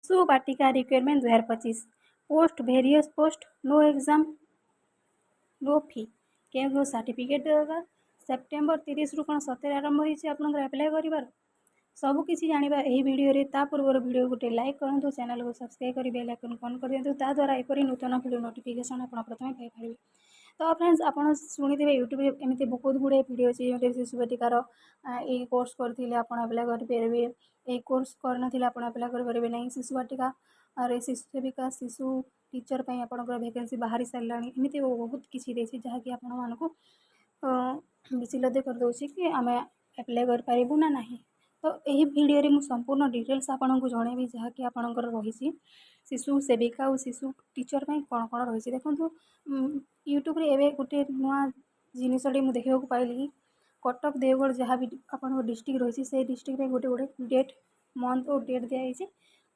ଶିଶୁ ବାଟିକା recruitment 2025, post, various post, no exam, no fee। କେଉଁ କେଉଁ ସାର୍ଟିଫିକେଟ୍ ଦରକାର? ସେପ୍ଟେମ୍ବର 30ରୁ କ'ଣ ସତରେ ଆରମ୍ଭ ହେଇଛି ଆପଣଙ୍କର ଆପ୍ଲାଏ କରିବାର? ସବୁକିଛି ଜାଣିବା ଏହି ଭିଡ଼ିଓରେ। ତା ପୂର୍ବରୁ ଭିଡ଼ିଓ ଗୋଟେ ଲାଇକ୍ କରନ୍ତୁ, ଚ୍ୟାନେଲକୁ ସବସ୍କ୍ରାଇବ୍ କରି ବେଲ୍ ଆଇକନ୍ ଅନ୍ କରିଦିଅନ୍ତୁ। ତା ଦ୍ୱାରା ଏପରି ନୂତନ ଭିଡ଼ିଓ ନୋଟିଫିକେସନ୍ ଆପଣ ପ୍ରଥମେ ପାଇପାରିବେ। ତ ଫ୍ରେଣ୍ଡସ୍, ଆପଣ ଶୁଣିଥିବେ, ୟୁଟ୍ୟୁବରେ ଏମିତି ବହୁତ ଗୁଡ଼ିଏ ଭିଡ଼ିଓ ଅଛି, ଯେଉଁଥିରେ ଶିଶୁ ବାଟିକାର ଏଇ କୋର୍ସ କରିଥିଲେ ଆପଣ ଆପ୍ଲାଏ କରିପାରିବେ, ଏଇ କୋର୍ସ କରିନଥିଲେ ଆପଣ ଆପ୍ଲାଏ କରିପାରିବେ ନାହିଁ, ଶିଶୁ ବାଟିକାରେ ଶିଶୁ ସେବିକା, ଶିଶୁ ଟିଚର୍ ପାଇଁ ଆପଣଙ୍କର ଭେକେନ୍ସି ବାହାରି ସାରିଲାଣି, ଏମିତି ବହୁତ କିଛି ଦେଇଛି, ଯାହାକି ଆପଣମାନଙ୍କୁ ବିଚଳିତ କରିଦେଉଛି କି ଆମେ ଆପ୍ଲାଏ କରିପାରିବୁ ନା ନାହିଁ। ତ ଏହି ଭିଡ଼ିଓରେ ମୁଁ ସମ୍ପୂର୍ଣ୍ଣ ଡିଟେଲ୍ସ ଆପଣଙ୍କୁ ଜଣାଇବି, ଯାହାକି ଆପଣଙ୍କର ରହିଛି ଶିଶୁ ସେବିକା ଆଉ ଶିଶୁ ଟିଚର୍ ପାଇଁ କ'ଣ କ'ଣ ରହିଛି। ଦେଖନ୍ତୁ, ୟୁଟ୍ୟୁବରେ ଏବେ ଗୋଟେ ନୂଆ ଜିନିଷଟି ମୁଁ ଦେଖିବାକୁ ପାଇଲି କି କଟକ, ଦେଓଗଡ଼, ଯାହା ବି ଆପଣଙ୍କ ଡିଷ୍ଟ୍ରିକ୍ଟ ରହିଛି, ସେଇ ଡିଷ୍ଟ୍ରିକ୍ଟ ପାଇଁ ଗୋଟେ ଗୋଟେ ଡେଟ୍, ମନ୍ଥ ଓ ଡେଟ୍ ଦିଆଯାଇଛି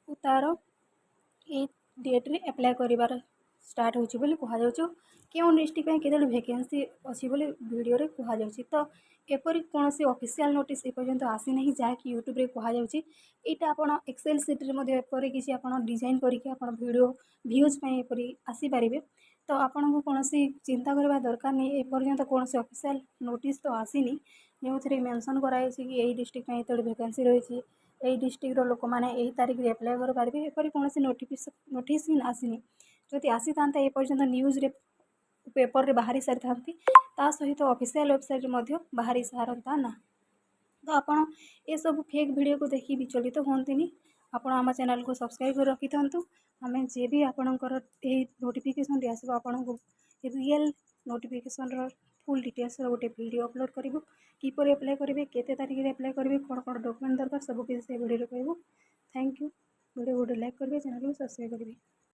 ଓ ତା'ର ଏଇ ଡେଟ୍ରେ ଆପ୍ଲାଏ କରିବାର ଷ୍ଟାର୍ଟ ହେଉଛି ବୋଲି କୁହାଯାଉଛି। କେଉଁ ଡିଷ୍ଟ୍ରିକ୍ଟ ପାଇଁ କେତୋଟି ଭେକେନ୍ସି ଅଛି ବୋଲି ଭିଡ଼ିଓରେ କୁହାଯାଉଛି। ତ ଏପରି କୌଣସି ଅଫିସିଆଲ୍ ନୋଟିସ୍ ଏପର୍ଯ୍ୟନ୍ତ ଆସିନାହିଁ, ଯାହାକି ୟୁଟ୍ୟୁବରେ କୁହାଯାଉଛି। ଏଇଟା ଆପଣ ଏକ୍ସେଲ୍ ସିଟ୍ରେ ମଧ୍ୟ ଏପରି କିଛି ଆପଣ ଡିଜାଇନ୍ କରିକି ଆପଣ ଭିଡ଼ିଓ ଭ୍ୟୁଜ୍ ପାଇଁ ଏପରି ଆସିପାରିବେ। ତ ଆପଣଙ୍କୁ କୌଣସି ଚିନ୍ତା କରିବା ଦରକାର ନାହିଁ। ଏପର୍ଯ୍ୟନ୍ତ କୌଣସି ଅଫିସିଆଲ୍ ନୋଟିସ୍ ତ ଆସିନି, ଯେଉଁଥିରେ ମେନସନ୍ କରାଯାଇଛି କି ଏଇ ଡିଷ୍ଟ୍ରିକ୍ଟ ପାଇଁ ଏତୋଟି ଭେକେନ୍ସି ରହିଛି, ଏଇ ଡିଷ୍ଟ୍ରିକ୍ଟର ଲୋକମାନେ ଏହି ତାରିଖରେ ଆପ୍ଲାଏ କରିପାରିବେ। ଏପରି କୌଣସି ନୋଟିସ୍ ହିଁ ଆସିନି। ଯଦି ଆସିଥାନ୍ତା, ଏପର୍ଯ୍ୟନ୍ତ ନ୍ୟୁଜ୍ରେ, ପେପରରେ ବାହାରି ସାରିଥାନ୍ତି, ତା ସହିତ ଅଫିସିଆଲ୍ ୱେବସାଇଟ୍ରେ ମଧ୍ୟ ବାହାରି ସାରନ୍ତା ନା। ତ ଆପଣ ଏସବୁ ଫେକ୍ ଭିଡ଼ିଓକୁ ଦେଖି ବିଚଳିତ ହୁଅନ୍ତୁନି। ଆପଣ ଆମ ଚ୍ୟାନେଲକୁ ସବସ୍କ୍ରାଇବ୍ କରି ରଖିଥାନ୍ତୁ। ଆମେ ଯେବେ ଆପଣଙ୍କର ଏହି ନୋଟିଫିକେସନ୍ଟି ଆସିବ, ଆପଣଙ୍କୁ ରିଏଲ୍ ନୋଟିଫିକେସନ୍ର ଫୁଲ୍ ଡିଟେଲ୍ସର ଗୋଟେ ଭିଡ଼ିଓ ଅପଲୋଡ଼ କରିବୁ। କିପରି ଆପ୍ଲାଏ କରିବେ, କେତେ ତାରିଖରେ ଆପ୍ଲାଏ କରିବେ, କ'ଣ କ'ଣ ଡକୁମେଣ୍ଟ ଦରକାର, ସବୁ କିଛି ସେ ଭିଡ଼ିଓରେ କହିବୁ। Thank you. Video ଗୋଟେ ଲାଇକ୍ କରିବେ, ଚ୍ୟାନେଲକୁ ସବସ୍କ୍ରାଇବ୍ କରିବେ।